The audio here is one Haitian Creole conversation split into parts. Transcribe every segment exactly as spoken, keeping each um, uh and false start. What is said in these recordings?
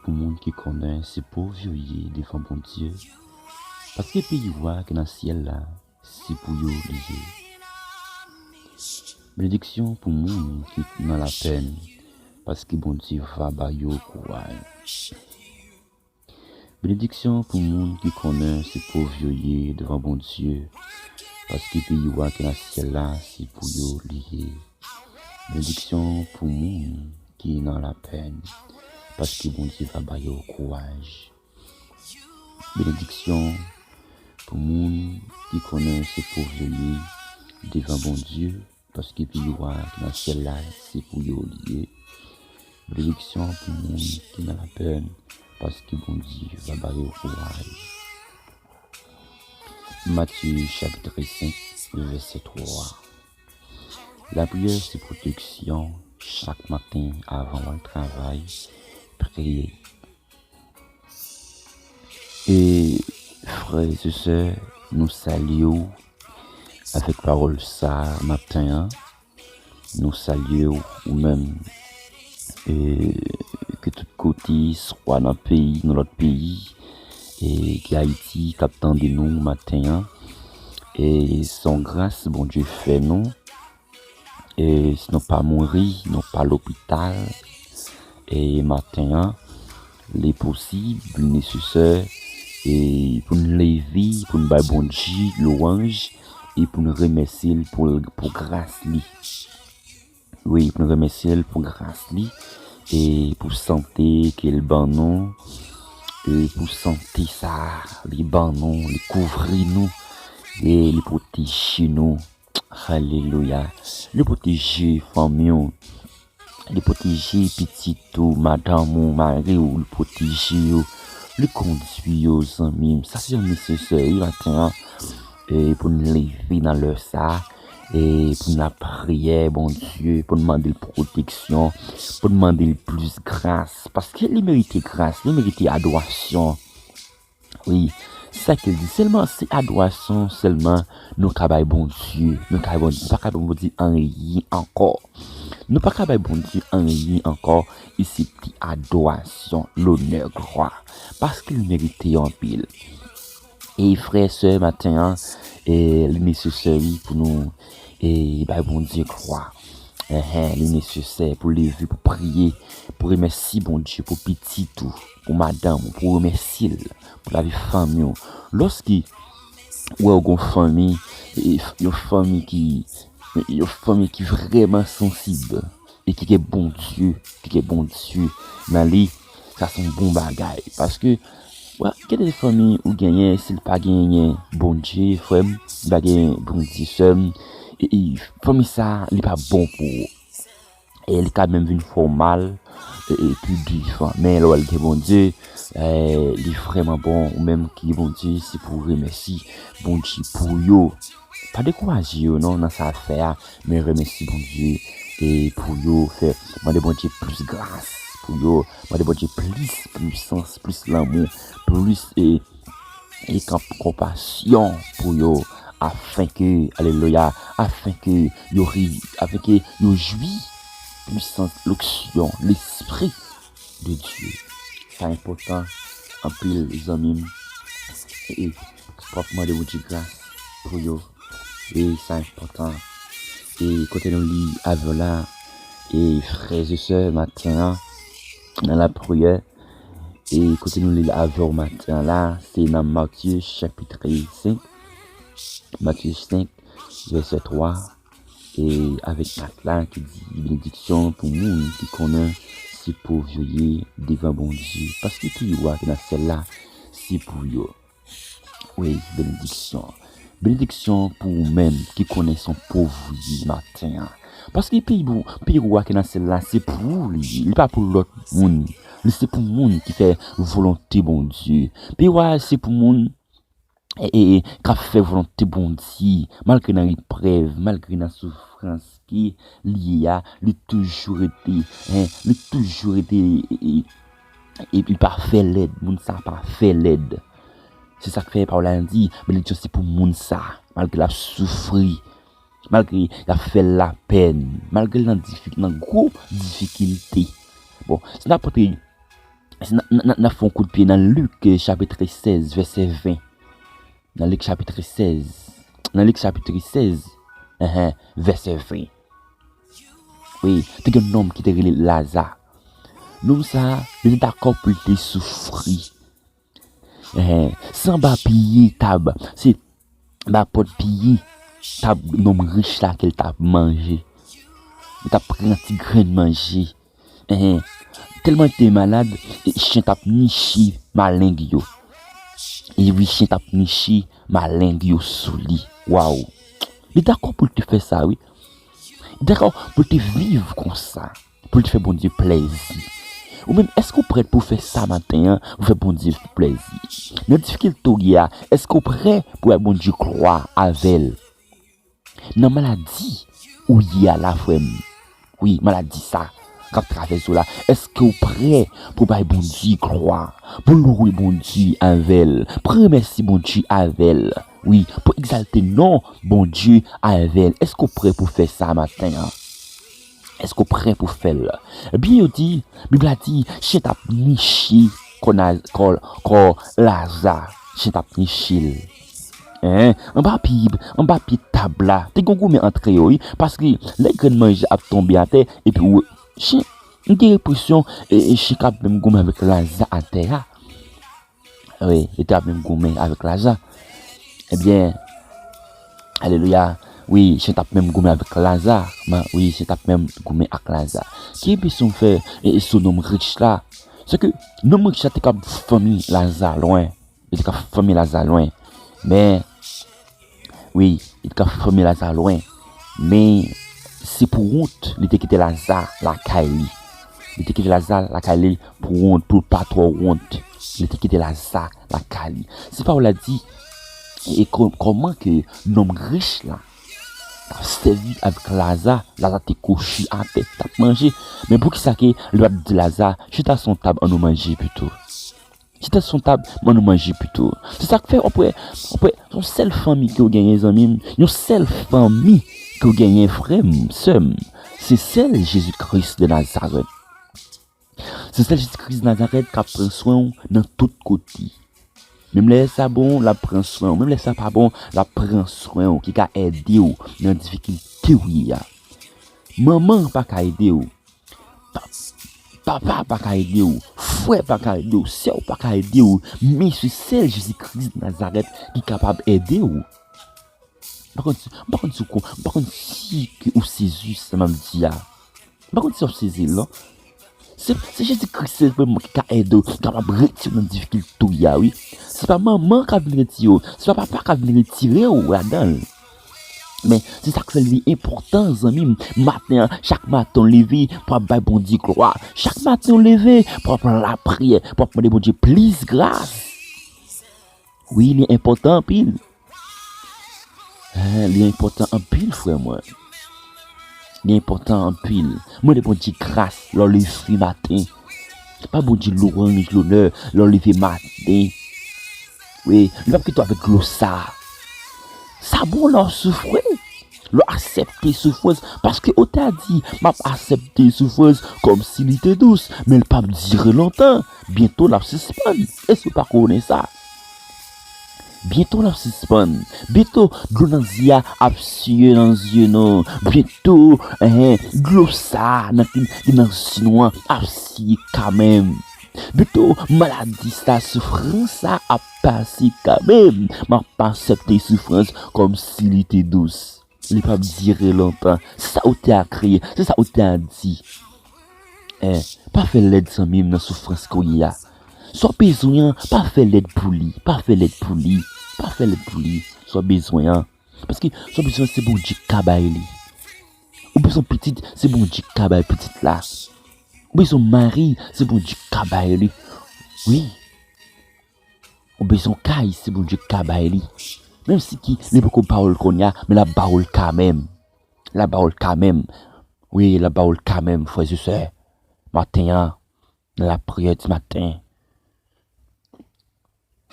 Pou moun ki konnen se pòv yo ye devan Bondye, paske peyi wa ki nan syèl la, se pou yo li ye. Benediksyon pou moun ki nan lapèn, paske Bondye va ba yo kouraj. Benediksyon pou moun ki konnen se pòv yo ye devan Bondye, paske peyi wa ki nan syèl la, se pou yo li ye. Benediksyon pou moun ki nan lapèn, paske Bondye va ba yo kouraj. Benediksyon pou moun ki konnen se pòv yo ye devan Bondye, paske peyi wa ki nan syèl la, se pou yo li ye. Benediksyon pou moun ki nan lapèn, paske Bondye va ba yo kouraj. Matye chapit senk, vèsè twa. Lapriyè se pwoteksyon. Chak maten avan w al travay, priye. E frè e sè, nou salye w avèk pawòl sa maten an. Nou salye w, ou menm, e, ke tout kote, swa nan peyi, nan lòt peyi, e, ki Ayiti, k ap tande nou maten an. E se yon gras Bondye fè nou. E si nou pa mouri, nou pa lopital, e maten an, li posib, li nesesè, e pou n leve, pou n bay Bondye lwanj, e pou n remèsye l pou, pou gras li. Wi, pou n remèsye l pou gras li, e pou sante ke l ban nou, e pou sante sa li ban nou, li kouvri nou, e li pwoteje nou. Alelouya. Li pwoteje fanmi w. Li pwoteje pitit ou, madanm ou, mari w, li pwoteje yo. Li kondwi yo, zanmi m. Sa se yon nesesè, wi, maten an. E pou n leve nan lè sa, e pou n ap priye Bondye, pou n mande l pwoteksyon, pou n mande l plis gras. Paske li merite gras, li merite adorasyon. Wi, sa ke l di, sèlman se adorasyon sèlman nou ka bay Bondye. Nou ka bay Bondye, nou pa ka bay Bondye anyen ankò. Nou pa ka bay Bondye anyen ankò, eksepte adorasyon, lonè, glwa. Paske l merite yo anpil. E frè, sè, maten an, e, li nesesè, wi, pou nou, e, bay Bondye glwa. Enhen, li nesesè pou leve, pou priye, pou remèsye Bondye, pou pitit ou, pou madanm ou, pou remèsye l, pou lavi fanmi w. Lòske ou wè w gon fanmi, e, yon fanmi ki, yon fanmi ki vrèman sansib, e ki gen Bondye, ki gen Bondye nan li, sa se yon bon bagay. Paske, wè, gen de fanmi ou genyen, si l pa genyen Bondye, frè m, li pa genyen Bondye, sè m, e, e, fanmi sa, li pa bon pou ou. E li ka menm vin fè w mal, e, e, pi divan. Men lè w al gen Bondye, e, li vrèman bon. Ou menm ki gen Bondye, se pou w remèsye Bondye pou yo. Pa dekouraje yo non nan sa y ap fè a, men remèsye Bondye, e, pou yo. Fè, mande Bondye plis gras pou yo, mande Bondye plis pwisans, plis lanmou, plis, e, e, kan-, konpasyon pou yo, afenke, alelouya, afenke yo ri-, afenke yo jwi pwisans, lonksyon, Lespri de Dye. Sa enpòtan anpil, zanmi m. E, e, w ap mande Bondye gras pou yo. E sa enpòtan. E kote nou li avè w la, e frè e sè, maten an, nan lapriyè, e kote nou li avè w maten an la, se nan Matye chapit senk, Matye senk, vèsè twa, e avèk kat la ki di, benediksyon pou moun ki konnen se pòv yo ye devan Bondye, paske peyi wa ki nan syèl la, se pou yo. Wi, benediksyon. Benediksyon pou ou menm ki konnen se yon pòv ou ye maten an. Paske peyi pou, peyi wa ki nan syèl la, se pou ou li ye. Li pa pou lòt moun. Li se pou moun ki fè volonte Bondye. Peyi wa se pou moun, e, e, e, k ap fè volonte Bondye, malgre nan eprèv, malgre nan soufrans ki li ye a, li toujou rete, en, li toujou rete, e, e, e li pa fè lèd, moun sa pa fè lèd. Se sa k fè pawòl la di, benediksyon se pou moun sa, malgre l ap soufri, malgre y ap fè l lapèn, malgre l nan difik-, nan gwo difikilte. Bon, si n ap pote N, n, n, n ap fè yon kout pye nan Lik, eh, chapit sèz, vèsè ven. Nan Lik chapit sèz. Nan Lik chapit sèz, enhen, vèsè ven. Wi, te gen yon nonm ki te rele Laza. Nonm sa a, li te dakò pou l te soufri. Enhen, se anba pye tab, se anba pòt pye tab nonm rich la ke l t ap manje. Li t ap pran ti grenn manje. Enhen. Tèlman li te malad, e chen t ap niche maleng yo. E wi, chen t ap niche maleng yo sou li. Waw. Li dakò pou l te fè sa, wi. Li dakò pou l te viv konsa. Pou l te fè Bondye plèzi. Ou menm, èske w prèt pou w fè sa maten an, pou fè Bondye plèzi? Nan difikilte w ye a, èske w prè pou w bay Bondye glwa avè l? Nan maladi ou ye a la, frè m. Wi, maladi sa k ap travèse w la. Èske w prè pou bay Bondye glwa, pou louwe Bondye avè l, pou remèsye Bondye avè l? Wi, pou egzalte non Bondye avè l. Èske w prè pou fè sa maten an? Èske w prè pou fè l? Ebyen, yo di, Bib la di, chen t ap niche kò, kò, kò Laza. Chen t ap niche l. Hein? Anba pye, anba pye tab la. Te gen goumen antre yo, wi. Paske lè grenn manje ap tonbe atè, epi w, chen, m gen enpresyon, e, e chen k ap menm goumen avèk Laza atè a. Wi, li t ap menm goumen avèk Laza. Ebyen, alelouya. Wi, chen t ap menm goumen avèk Laza. Wi, chen t ap menm goumen ak Laza. Ki enpresyon m fè, e, e sou nonm rich la? Se ke nonm rich la te ka fanmi Laza lwen. Li te ka fanmi Laza lwen. Men, wi, li te ka fanmi Laza lwen. Men, se pou wont, li te kite Laza lakay li. Li te kite Laza lakay li pou wont, pou l pa twò wont. Li te kite Laza lakay li. Se pawòl la di, e kò-, kòman ke nonm rich la t ap sèvi avèk Laza, Laza te kouche atè, t ap manje. Men poukisa ke li pa t di Laza, chita sou yon tab, ann nou manje pito? Chita sou yon tab, ann nou manje pito. Se sa k fè, w ap wè, w ap wè, yon sèl fanmi ke w genyen, zanmi m, yon sèl fanmi ke w genyen, frè m, sè m, se sèl Jezi Kris de Nazarèt. Se sèl Jezi Kris de Nazarèt k ap pran swen w nan tout kote. Menm lè sa bon, l ap pran swen w. Menm lè sa pa bon, l ap pran swen w, ki ka ede w nan difikilte w ye a. Manman pa ka ede w. Pa-, papa pa ka ede w. Frè pa ka ede w. Sè w pa ka ede w. Men se sèl Jezi Kris de Nazarèt ki kapab ede w. M pa konn si, m pa konn si w kon-, m pa konn si ke ou sezi sa m ap di a. M pa konn si w ap sezi l, non. Se, se Jezi Kris sèlman ki ka ede w, ki kapab retire w nan difikilte w ye a, wi. Se pa manman k ap vin retire w, se pa papa k ap vin retire w ladan l. Men, se sa k fè li enpòtan, zanmi m, maten an, chak maten w leve, pou w ap bay Bondye glwa. Chak maten w leve, pou w ap lapriyè, pou w ap mande Bondye plis gras. Wi, li enpòtan anpil. Hein, li enpòtan anpil, frè mwen. Li enpòtan anpil. Mande Bondye gras lè w leve maten. Bay Bondye lwanj, lonè lè w leve maten. Wi, li p ap kite w avèk dlo sa. Sa bon lè w soufri. Lè w aksepte soufrans. Paske otè a di, m ap aksepte soufrans kòmsi li te dous. Men l p ap dire lontan. Byento l ap sispann. Èske w pa konnen sa? Byento l ap sispann. Byento dlo nan zye a ap siye nan zye nou. Byento, enhen, dlo sa a nan, ki, ki nan zye nou an ap siye kanmenm. Byento maladi sa, soufrans sa ap pase kanmenm. M ap aksepte soufrans kòmsi li te dous. Li p ap dire lontan. Se sa otè a kreye. Se sa otè a di. Eh, pa fè lèd, zanmi m, nan soufrans ke w ye a. Sa w bezwen an, pa fè lèd pou li. Pa fè lèd pou li. Pa fè lèd pou li. Sa w bezwen an. Paske sa w bezwen an, se Bondye k ka bay li. Ou bezwen pitit, se Bondye k ka bay pitit la. Ou bezwen mari, se Bondye k ka bay li. Wi. Ou bezwen kay, se Bondye k ka bay li. Menm si ki, li poko ba w l kounye a, men l ap ba w l kanmenm. L ap ba w l kanmenm. Wi, l ap ba w l kanmenm, frè e sè. Maten an, nan lapriyè di maten.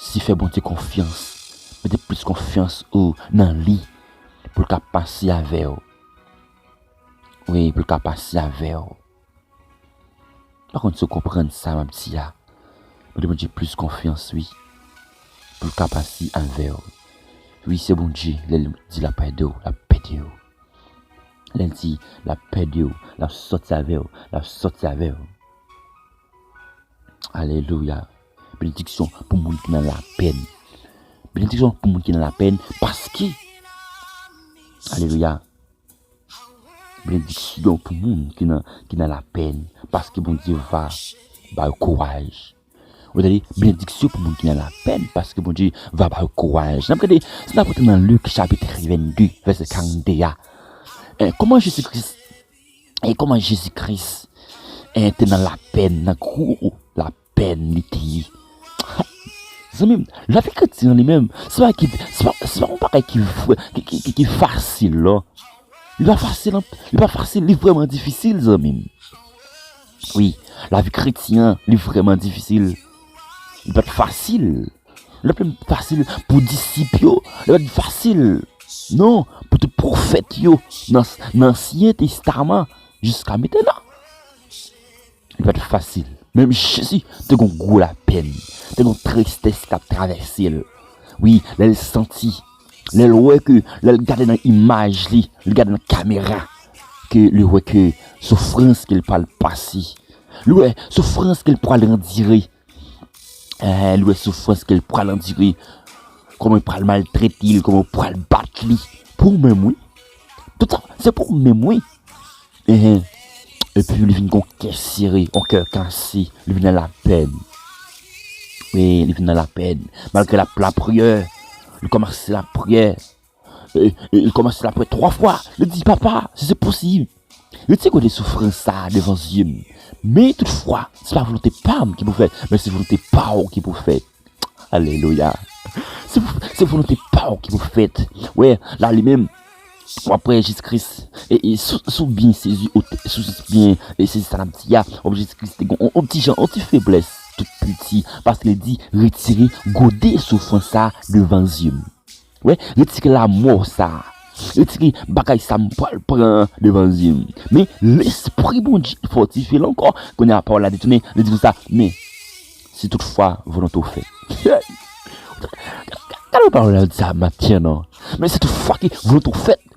Si fè Bondye konfyans, mete plis konfyans ou nan li pou l ka pase avè w. Wi, pou l ka pase avè w. M pa konn si w konprann sa m ap di a. Pote Bondye plis konfyans, wi. Pou l ka pase avè w. Wi, se Bondye, lè l di l ap ede w, l ap ede w. Lè l di l ap ede w, l ap sòti avè w, l ap sòti avè w. Alelouya. Benediksyon pou moun ki nan lapèn. Benediksyon pou moun ki nan lapèn, paske, alelouya, benediksyon pou moun ki nan, ki nan lapèn, paske Bondye va ba yo kouraj. Ou tande, benediksyon pou moun ki nan lapèn, paske Bondye va ba yo kouraj. N ap gade, si n ap rete nan Lik chapit vennde, vèsè karannde a. Eh, kòman Jezi Kris, eh, kòman Jezi Kris, eh, te nan lapèn, nan gwo lapèn li te ye. Zanmi m, lavi kretyen an li menm, se pa ki, se pa, se pa yon bagay ki vre, ki, ki, ki, ki fasil, non. Li pa fasil, non. Li pa fasil, li vrèman difisil, zanmi m. Wi, lavi kretyen an, li vrèman difisil. Li pa t fasil. Li pa t menm fasil pou disip yo. Li pa t fasil. Non, pou tout pwofèt yo, nan, nan Ansyen Testaman, jiska mentnan. Li pa t fasil. Menm Jezi te gon gwo lapèn, te gon tristès k ap travèse l. Wi, lè l santi, lè l wè ke, lè l gade nan imaj li, li gade nan kamera, ke li wè ke soufrans ke l pral pase. Li wè soufrans ke l pral andire. Eh, li wè soufrans ke l pral andire. Kòman yo pral maltrete l, kòman yo pral bat li. Pou ou menm, wi. Tout sa, se pou ou menm, wi. Epi li vin gon kè sere, yon kè kase, li vin nan lapèn. Wi, li vin nan lapèn. Malgre l ap lapriyè, li kòmanse lapriyè. E, e, li kòmanse lapriyè twa fwa. Li di, Papa, si se posib, retire gode soufrans sa a devan zye m. Men toutfwa, se pa volonte pa m ki pou fèt, men se volonte pa w ki pou fèt. Alelouya. Se, se volonte pa w ki pou fèt. Wè, la li menm, w ap wè Jezi Kris. E, e si, si w byen sezi, ou te, si w byen, e, sezi sa n ap di a, w ap wè Jezi Kris te gen yon, yon ti jan, yon ti feblès, tou piti, paske li di, retire gode soufrans sa a devan zye m. Wè, retire lanmò sa a. Retire bagay sa m pral pran devan zye m. Men, Lespri Bondye fòtifye l ankò. Kounye a, pawòl la detounen, li di konsa, men, si toutfwa volonte w fèt. Gade pawòl la di sa maten an, non. Men si toutfwa ke volonte w fèt,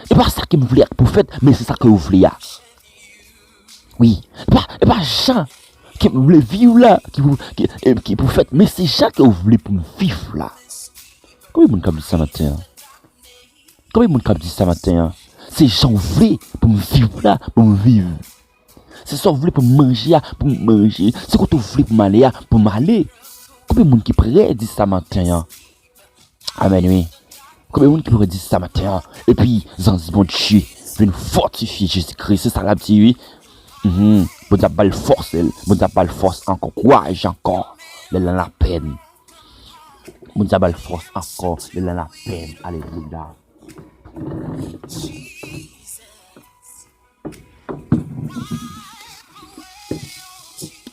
e pa sa ke m vle a k pou fèt, men se sa ke w vle a. Wi, e pa, e pa jan ke m vle viv la ki pou, ki, e, ki pou fèt, men se jan ke w vle pou m viv la. Konbyen moun k ap di sa maten an? Konbyen moun k ap di sa maten an? Se jan w vle pou m viv la, pou m viv. Se sa w vle pou m manje a, pou m manje. Se kote w vle pou m ale a, pou m ale. Konbyen moun ki prè di sa maten an? Amèn, wi. Konbyen moun ki prè di sa maten an? Epi, zanj Bondye vin fòtifye Jezi Kris. Se sa l ap di, wi. Mhm. Bondye ap ba l fòs, Bondye ap ba l fòs ankò, kouraj ankò. Lè l nan lapèn. Bondye ap ba l fòs ankò, lè l nan lapèn. Alelouya.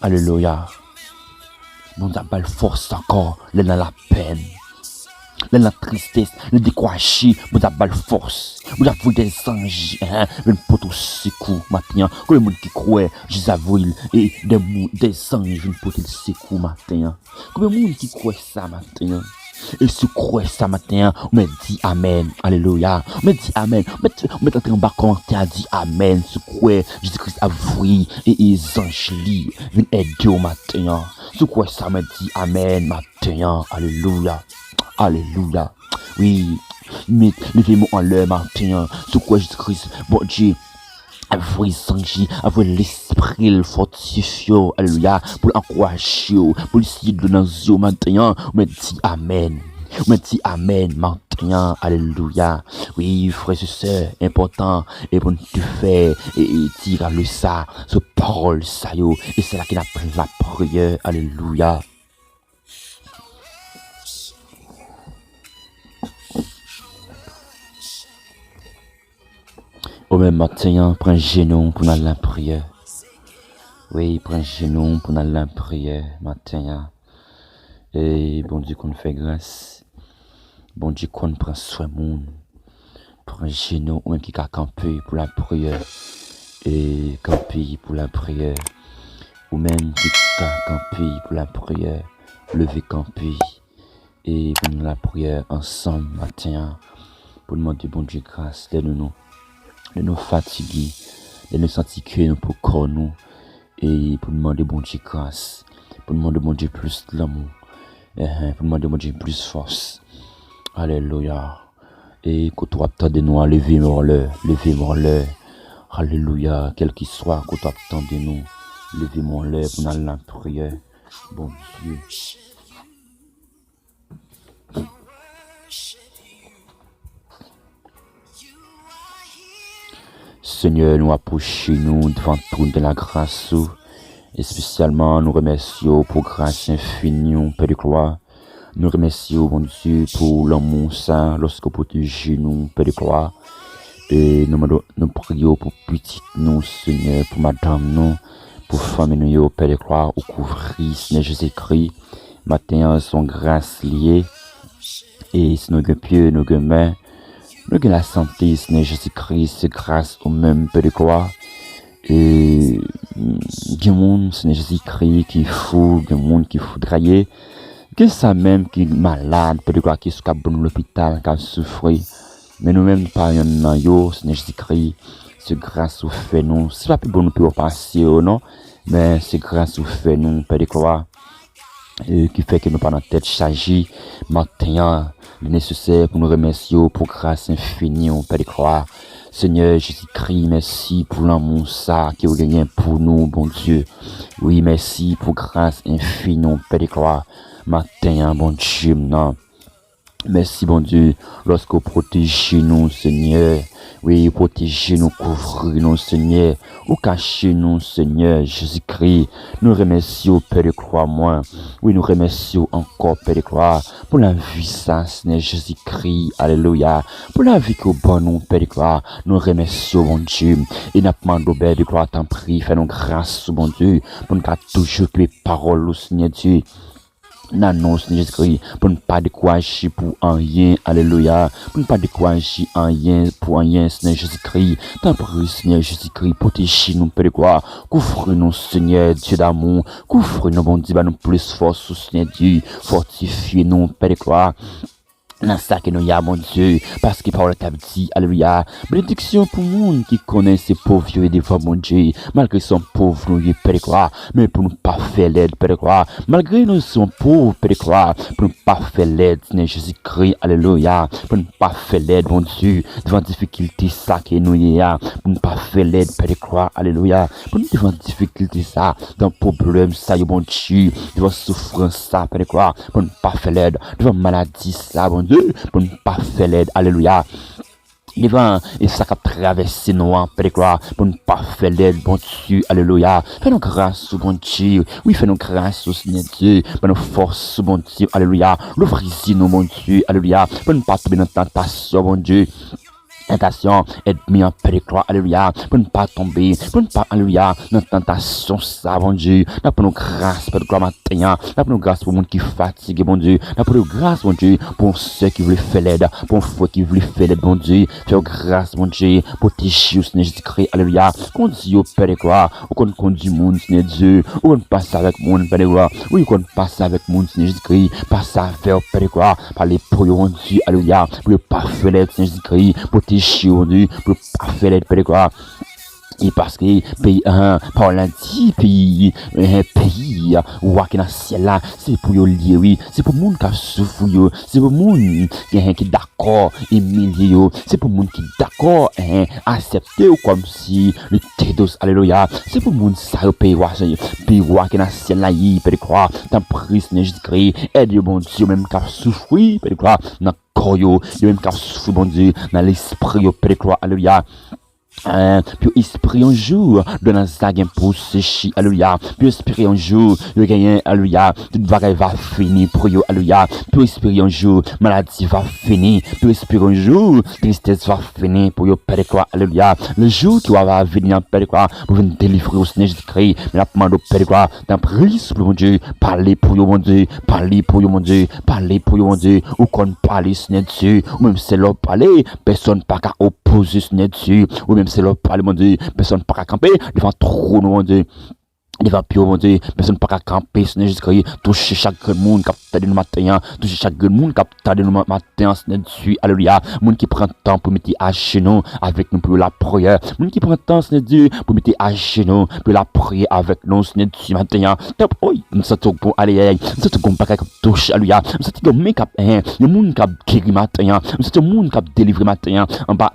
Alelouya. Bondye ap ba l fòs ankò, lè l nan lapèn. Lè l nan tristès, lè l dekouraje, Bondye ap ba l fòs. Bondye ap voye dèzanj, hein, vin pote w sekou maten an. Konbyen moun ki kwè Jezi ap voye l, e, dè moun, dèzanj vin pote l sekou maten an? Konbyen moun ki kwè sa maten an? E si w kwè sa maten an, ou mèt di amèn. Alelouya. Ou mèt di amèn. Ou mèt, ou mèt antre anba kòmantè a, di amèn. Si w kwè Jezi Kris ap voye e, e zanj li vin ede w maten an. Si w kwè sa, ou mèt di amèn maten an. Alelouya. Alelouya. Wi. Mèt leve men w anlè maten an. Si w kwè Jezi Kris, Bondye ap voye zanj li, ap voye Lespri l fòtifye w, alelouya, pou l ankouraje w, pou l siye dlo nan zye w maten an, ou mèt di amèn. Ou mèt di amèn maten an, alelouya. Wi, frè e sè, enpòtan, e pou n te fè, e, e, ti rale sa, sou pawòl sa yo, e se la ke n ap lapriyè, alelouya. Ou menm maten an, pran jenou w pou n al nan priyè. Wi, pran jenou w pou n al nan priyè maten an. E Bondye konn fè gras. Bondye konn pran swen moun. Pran jenou w, ou menm ki ka kanpe pou lapriyè. E kanpe pou lapriyè. Ou menm ki ka kanpe pou lapriyè, leve kanpe. E pou nou lapriyè ansanm maten an, pou nou mande Bondye gras lè nou, nou, lè nou fatige, lè nou santi ke nou pou kò nou. E pou nou mande Bondye gras, pou nou mande Bondye plis lanmou, enhen, pou nou mande Bondye plis fòs. Alelouya. E kote w ap tande nou an, leve men w anlè, leve men w anlè. Alelouya. Kèlkeswa kote w ap tande nou, leve men w anlè pou n al nan lapriyè. Bondye. Senyè, nou apwoche nou devan twòn de lagras ou. Espesyalman, nou remèsye w pou gras enfini w, Pè de glwa. Nou remèsye w, Bondye, pou lanmou sa, lòske w pwoteje nou, Pè de glwa. E nou mande, nou priye w pou pitit nou, Senyè, pou madanm nou, pou fanmi nou yo, Pè de glwa, ou kouvri, Senyè Jezikri. Maten an, se yon gras li ye. E si nou gen pye, nou gen men, nou gen lasante, Senyè Jezikri, se gras ou menm, Pè de glwa. E gen moun, Senyè Jezikri, ki fou, gen moun ki foudraye, gen sa menm ki malad, Pè de glwa, ki sou k ap lopital, k ap soufri. Men nou menm, nou pa yonn nan yo, Senyè Jezikri, se gras ou fè nou. Se pa pi bon nou pi wè pase yo, non, men se gras ou fè nou, Pè de glwa. E ki fè ke nou pa nan tèt chaje. Maten an, li nesesè pou nou remèsye w pou gras enfini w, Pè de glwa. Senyè Jezikri, mèsi pou lanmou sa ke w genyen pou nou, Bondye. Wi, mèsi pou gras enfini w, Pè de glwa. Maten an, Bondye m nan. Mèsi, Bondye, lòske w pwoteje nou, Senyè. Wi, pwoteje nou, kouvri nou, Senyè. Ou kache nou, Senyè Jezikri. Nou remèsye w, Pè de glwa mwen. Wi, nou remèsye w ankò, Pè de glwa, pou lavi sa, Senyè Jezikri. Alelouya. Pou lavi ke w ban nou, Pè de glwa. Nou remèsye w, Bondye. E n ap mande w, Pè de glwa, tanpri, fè nou gras, Bondye, pou n ka toujou kenbe pawòl ou, Senyè Dye. Nan non, Senyè Jezikri, pou n pa dekouraje pou anyen, alelouya, pou n pa dekouraje anyen, pou anyen, Senyè Jezikri, tanpri, Senyè Jezikri, pwoteje nou, Pè de glwa, kouvri nou, Senyè, Dye damou, kouvri nou, Bondye, ba nou plis fòs, Senyè Dye, fòtifye nou, Pè de glwa. Nan sa ke nou ye a, Bondye, paske pawòl la t ap di, alelouya, benediksyon pou moun ki konnen se pòv yo ye devan Bondye, malgre se yon pòv nou ye, Pè de glwa, men pou nou pa fè lèd, Pè de glwa, malgre nou se yon pòv, Pè de glwa, pou nou pa fè lèd, Senyè Jezikri, alelouya, pou nou pa fè lèd, Bondye, devan difikilte sa ke nou ye a, pou nou pa fè lèd, Pè de glwa, alelouya, pou nou devan difikilte sa, devan pwoblèm sa yo, Bondye, devan soufrans sa, Pè de glwa, pou n pa fè lèd. Devan maladi sa, Bondye, pou n pa fè lèd. Alelouya. Devan e sa k ap travèse nou an, Pè de glwa, pou n pa fè lèd, Bondye. Alelouya. Fè nou gras, Bondye. Wi, fè nou gras, Senyè Dye. Ban nou fòs, Bondye. Alelouya. Louvri zye nou, Bondye. Alelouya. Pou n pa tonbe nan tantasyon, Bondye. Tantasyon ènmi an, Pè de glwa, alelouya, pou n pa tonbe, pou n pa, alelouya, nan tantasyon sa, Bondye. N ap ban nou gras, Pè de glwa, maten an. N ap ban nou gras pou moun ki fatige, Bondye. N ap ban nou gras, Bondye, pou yon sè ki vle fè lèd, pou yon frè ki vle fè lèd, Bondye. Fè yo gras, Bondye. Pwoteje yo, Senyè Jezikri, alelouya. Kondi yo, Pè de glwa. Ou konn kondi moun, Senyè Dye. Ou konn pase avèk moun, Pè de glwa. Wi, ou konn pase avèk moun, Senyè Jezikri. Pase avè yo, Pè de glwa. Pale pou yo, Bondye, alelouya. Pou yo pa fè lèd, Senyè Jezikri. Pwoteje yo, Bondye. Pou yo pa fè lèd, Pè de glwa. E paske peyi, ah, pawòl la di, peyi, eh, peyi, ah, wa ki nan syèl la, se pou yo l ye, wi. Se pou moun k ap soufri yo. Se pou moun, eh, ki dakò imilye yo. Se pou moun ki dakò, eh, aksepte yo kòmsi li te dous. Alelouya. Se pou moun sa yo peyi wa, peyi wa ki nan syèl la ye, Pè de glwa. Tanpri, Senyè Jezikri, èd yo, Bondye, yo menm k ap soufri, Pè de glwa, nan kò yo, yo menm k ap soufri, Bondye, nan lespri yo, Pè de glwa, alelouya. Eh, pou yo espere yon jou, dlo nan zagen pou seche, alelouya. Pou yo espere yon jou, yo genyen, alelouya, tout bagay va fini pou yo, alelouya. Pou yo espere yon jou, maladi va fini. Pou yo espere yon jou, tristès va fini pou yo, Pè de glwa, alelouya. Le jou ki wa va vini an, Pè de glwa, pou vin delivre yo, Senyè Jezikri. Men n ap mande w, Pè de glwa, tanpri, souple, Bondye, pale pou yo, Bondye, pale pou yo, Bondye, pale pou yo, Bondye. Ou konn pale, Senyè Dye. Ou menm sèl lè w pale, pèsonn pa ka opoze, Senyè Dye. Ou menm sèl lè w pale, Bondye, pèsonn pa ka kanpe devan twòn ou, Bondye. devan pye w, Bondye. Pèsonn pa ka kanpe, Senyè Jezikri. Touche chak grenn moun k ap tande nou maten an. Touche chak grenn moun k ap tande nou ma- maten an, Senyè Dye, alelouya. Moun ki pran tan pou mete ajenou avèk nou pou yo lapriyè. Moun ki pran tan, Senyè Dye, pou mete ajenou pou yo lapriyè avèk nou, Senyè Dye, maten an. Tanp, oy, m santi w bon, aleyay. M santi w gon bagay k ap touche, alelouya. M santi gon men k ap, en, yon moun k ap geri maten an. M santi yon moun k ap delivre maten an. Anba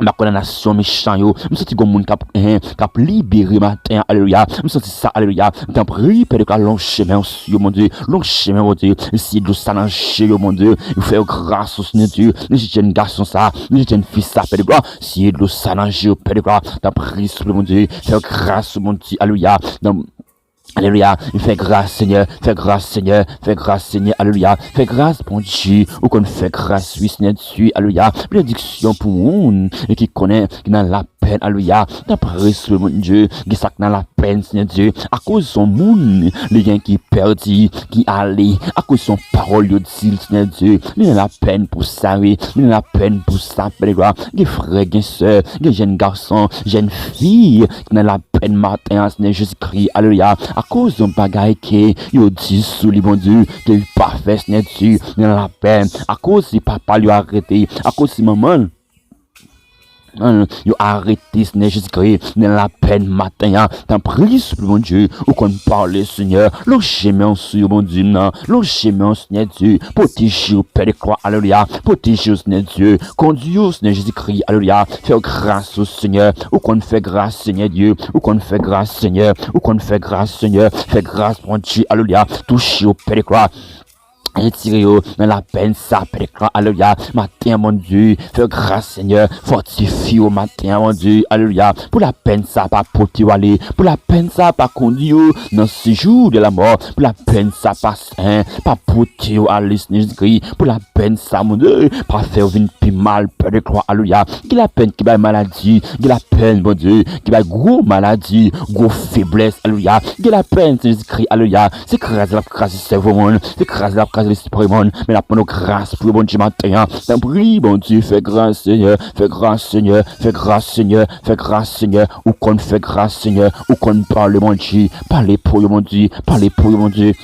anba kondanasyon mechan yo. M santi gon moun k ap, en, k ap libere maten an. Alelouya. M santi sa. Alelouya. Tanpri, Pè de glwa, lonje men w sou yo, Bondye. Lonje men w, Bondye. Siye dlo sa nan je yo, Bondye. Fè yo gras, o Senyè Dye. Nan je jèn gason sa, nan je jèn fi sa, Pè de glwa. Siye dlo sa nan je yo, Pè de glwa. Tanpri, souple, Bondye. Fè yo gras, o Bondye. Alelouya. Nan Alelouya. Fè gras, Senyè. Fè gras, Senyè. Fè gras, Senyè. Alelouya. Fè gras, Bondye. Ou konn fè gras, wi, Senyè Dye. Alelouya. Benediksyon pou moun ki konnen ki nan lapèn. Alelouya. Tanpri, Bondye. Gen sa k nan lapèn, Senyè Dye. Akoz yon moun, li gen ki pèdi, ki ale. Akoz yon pawòl yo di l, Senyè Dye. Li nan lapèn pou sa, wi. Li nan lapèn pou sa, Pè de glwa. Gen frè, gen sè, gen jèn gason, jèn fi ki nan lapèn maten an, Senyè Jezikri, alelouya. Akoz yon bagay ke yo di sou li, Bondye, ke li pa fè, Senyè Dye, li nan lapèn. Akoz si papa l yo arete, akoz si manman l, an, yo arete, Senyè Jezikri, li nan lapèn maten an. Tanpri, souple, Bondye, ou konn pale, Senyè. Lonje men w sou yo, Bondye, nan. Lonje men w, Senyè Dye. Pwoteje yo, Pè de glwa, alelouya. Pwoteje yo, Senyè Dye. Kondui yo, Senyè Jezikri, alelouya. Fè yo gras, o Senyè. Ou konn fè gras, Senyè Dye. Ou konn fè gras, Senyè. Ou konn fè gras, Senyè. Fè gras, Bondye, alelouya. Touche yo, Pè de glwa. Retire yo nan lapèn sa, Pè de glwa, alelouya. Maten an, Bondye, fè gras, Senyè. Fòtifye yo maten an, Bondye, alelouya. Pou lapèn sa pa pote yo ale. Pou lapèn sa pa kondui yo nan sejou de lamò. Pou lapèn sa pa, en, pa pote yo ale, Senyè Jezikri. Pou lapèn sa, Bondye, pa fè yo vin pi mal, Pè de glwa, alelouya. Gen lapèn ki bay maladi, gen lapèn, Bondye, ki bay gwo maladi, gwo feblès, alelouya. Gen lapèn, Senyè Jezikri, alelouya. Se kraze l ap kraze sèvo moun, se kraze l ap kraze lespri moun. Men n ap mande w gras pou yo, Bondye, maten an. Tanpri, Bondye, fè gras, Senyè, fè gras, Senyè, fè gras, Senyè, fè gras, Senyè. Ou konn fè gras, Senyè, ou konn pale, Bondye. Pale pou yo, Bondye, pale pou yo, Bondye.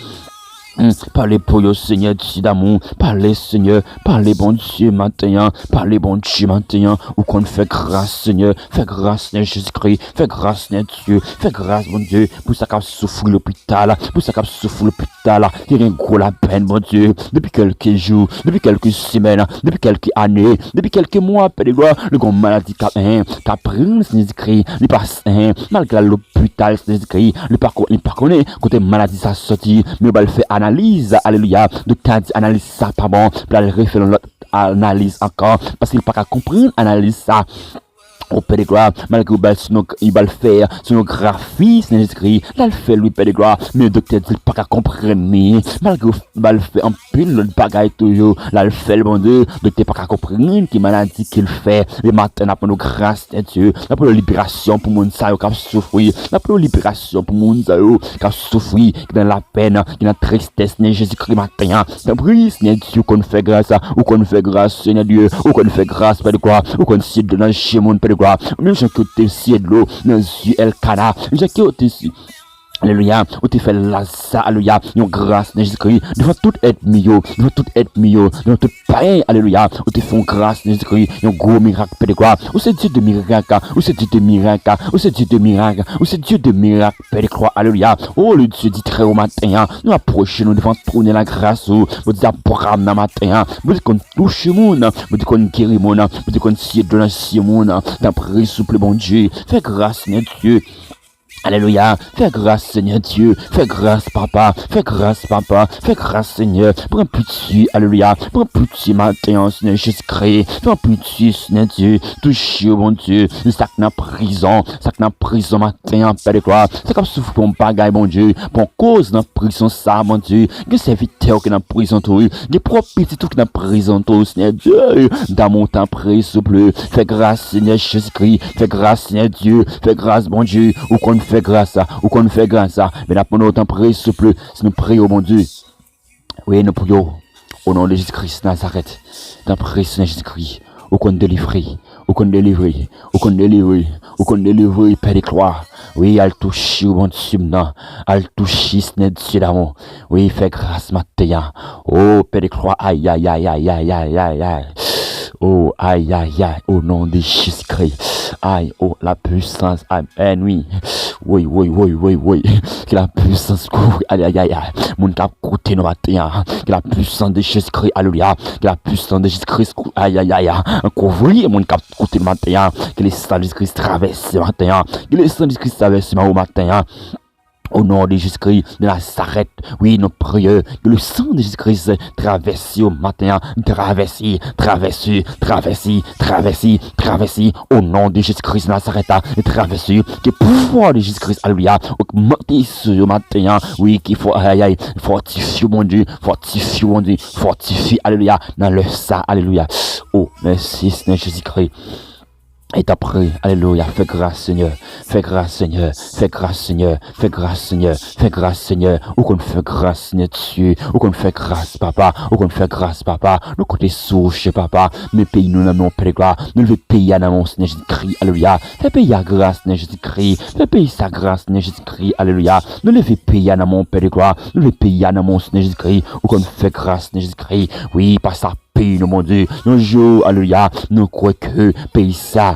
Hmm, pale pou yo, Senyè Dye damou. Pale, Senyè. Pale, Bondye, maten an. Pale, Bondye, maten an. Ou konn fè gras, Senyè. Fè gras, Senyè Jezikri. Fè gras, Senyè Dye. Fè gras, Bondye, pou sa k ap soufri lopital. Pou sa k ap soufri lopital. Ki gen gwo lapèn, Bondye. Depi kèlke jou, depi kèlke semèn, depi kèlke ane, depi kèlke mwa, Pè de glwa, li gon maladi k ap, en, k ap pran, Senyè Jezikri. Li pa, en, malgre l al lopital, Senyè Jezikri, li pa ko-, li pa konnen kote maladi sa soti, men yo ba l fè analiz, alelouya. Doktè a di analiz sa pa bon, pou l al refè yon lòt analiz ankò, paske li pa ka konprann analiz sa. O Pè de glwa, malgre yo ba l sono-, yo ba l fè sonografi, Senyè Jezikri, l al fè l, wi, Pè de glwa, men doktè di l pa ka konprann li, malgre yo ba l fè anpil lòt bagay toujou, l al fè l, Bondye, doktè pa ka konprann ki maladi ke l fè. Men maten, n ap mande w gras, Senyè Dye. N ap mande w liberasyon pou moun sa yo k ap soufri. N ap mande w liberasyon pou moun sa yo k ap soufri, ki nan lapèn, ki nan tristès, Senyè Jezikri, maten an. Tanpri, Senyè Dye, ou konn fè gras, ou konn fè gras, Senyè Dye, ou konn fè gras, Pè de glwa, ou konn siye dlo nan je moun, Pè de glwa. Menm jan ke w te siye dlo nan zye Èlkana, menm jan ke w te si-, Alelouya. Ou te fè Laza, alelouya, yon gras nan Jezikri. Devan tout ènmi yo, devan tout ènmi yo, devan tout payen, alelouya. Ou te fè yon gras nan Jezikri, yon gwo mirak, Pè de glwa. Ou se Dye de mirak, ou se Dye de mirak, ou se Dye de mirak, ou se Dye de mirak, Pè de glwa, alelouya. O, le Dye di trè wo maten an, nou apwoche nou devan twòn lagras ou. Bondye Abraram nan maten an, Bondye konn touche moun, Bondye konn geri moun, Bondye konn siye dlo nan zye moun. Tanpri, souple, Bondye, fè gras, Senyè Dye. Alelouya. Fè gras, Senyè Dye. Fè gras, Papa. Fè gras, Papa. Fè gras, Senyè. Pran pitye. Alelouya. Pran pitye maten an, Senyè Jezikri. Pran pitye, Senyè Dye. Touche yo, Bondye. Sa k nan prizon. Sa k nan prizon maten an, Pè de glwa. Sa k ap soufri pou yon bagay, Bondye. Pou yon koz nan prizon sa, Bondye. Gen sèvitè w ki nan prizon tou, wi. Gen pwòp pitit ou ki nan prizon tou, Senyè Dye. Damou, tanpri, souple. Fè gras, Senyè Jezikri. Fè gras, Senyè Dye. Fè gras, Bondye. Ou konn fè gras, ou konn fè gras. Men n ap mande w, tanpri, souple, si nou priye w, Bondye. Wi, nou priye w. O non de Jezikri Nazarèt. Tanpri, Senyè Jezikri. Ou konn delivre. Ou konn delivre, ou konn delivre, ou konn delivre, Pè de glwa. Wi, al touche w, Bondye m nan. Al touche, Senyè Dye damou. Wi, fè gras maten an. O, Pè de glwa, ay, ay, ay. O, ay, ay, ay, o non de Jezi Kri. Ay, o, la puissance, amèn, wi. Woy, woy, woy, woy, woy. Ke la puissance kouvri, ay, ay, ay, ay. Moun k ap koute nou maten an. Ke la puissance de Jésus-Christ, alelouya. Ke la puissance de Jésus-Christ, kou-, ay, ay, ay, ay. Kouvri moun k ap koute nou maten an. Ke le sang de Jésus-Christ travèse maten an. Ke le sang de Jésus-Christ travèse maten an. Au nom de Jésus-Christ de Nazareth, wi, nou priye. Ke le sang de Jésus-Christ travèse yo maten an. Travèse, travèse, travèse, travèse, travèse. Au nom de Jésus-Christ de Nazareth, travèse. Ke pouvwa de Jésus-Christ, alelouya, ogmante sou yo maten an. Wi, ke fò, ay, ay, fòtifye, Bondye, fòtifye, Bondye, fòtifye, alelouya, nan lè sa, alelouya. O, mèsi, Senyè Jezikri. E tanpri, alelouya, fè gras, Senyè. Fè gras, Senyè. Fè gras, Senyè. Fè gras, Senyè. Fè gras, Senyè. Ou konn fè gras, Senyè Dye. Ou konn fè gras, papa. Ou konn fè gras, papa. Nou konte sou ou, chè papa. Men peyi nou nan men w, Pè de glwa. Nou leve peyi a nan men w, Senyè Jezikri. Alelouya. Fè peyi a gras, Senyè Jezikri. Fè peyi sa gras, Senyè Jezikri. Alelouya. Nou leve peyi a nan men w, Pè de glwa. Nou leve peyi a nan men w, Senyè Jezikri. Ou konn fè gras, Senyè Jezikri. Wi, pa sa peyi nou, Bondye. Yon jou, alelouya, nou kwè ke peyi sa,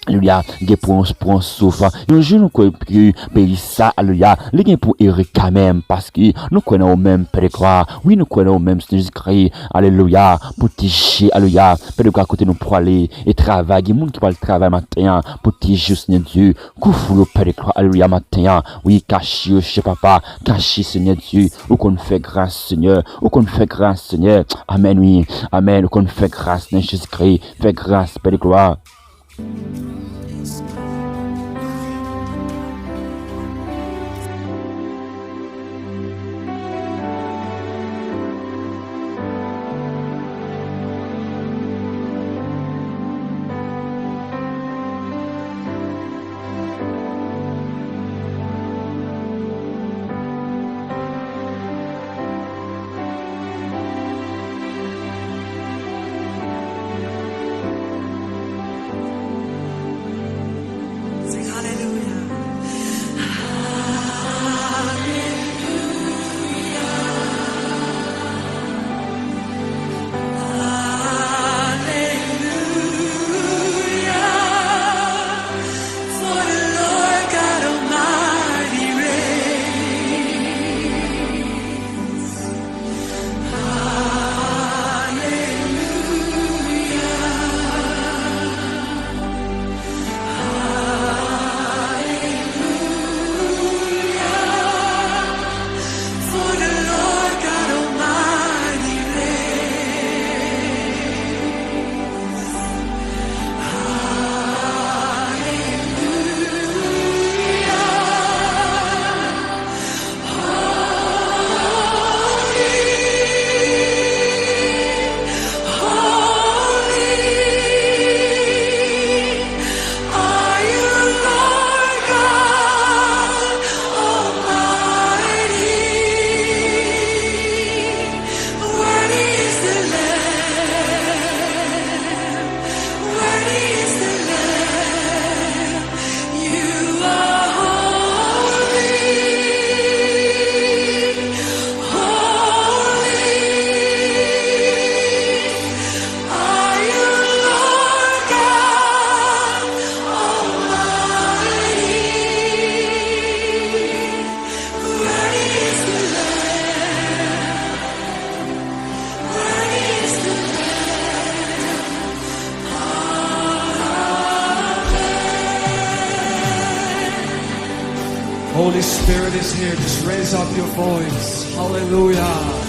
alelouya, gen pou yon, pou yon souf. Yon jou, nou kwè ke peyi sa, alelouya, li gen pou ere kanmenm, paske nou kwè nan ou menm, Pè de glwa. Wi, nou kwè nan ou menm, Senyè Jezikri. Alelouya, pwoteje, alelouya, Pè de glwa, kote nou prale, e travay, gen moun ki pral travay maten an, pwoteje yo, Senyè Dye. Kouvri yo, Pè de glwa, alelouya, maten an. Wi, kache yo, chè papa, kache, Senyè Dye. Ou konn fè gras, Senyè. Ou konn fè gras, Senyè. Amèn, wi. Amèn. Ou konn fè gras nan Jezikri. Fè gras, Pè de glwa. Sing hallelujah. Hallelujah. For the Lord God Almighty reigns. Hallelujah. Hallelujah. For the Lord God Almighty reigns. Worthy is the Lamb. You are holy, holy are you, Lord God Almighty. Worthy is the Lamb. Worthy is the Lamb. Amen. Holy Spirit is here. Just raise up your voice. Hallelujah.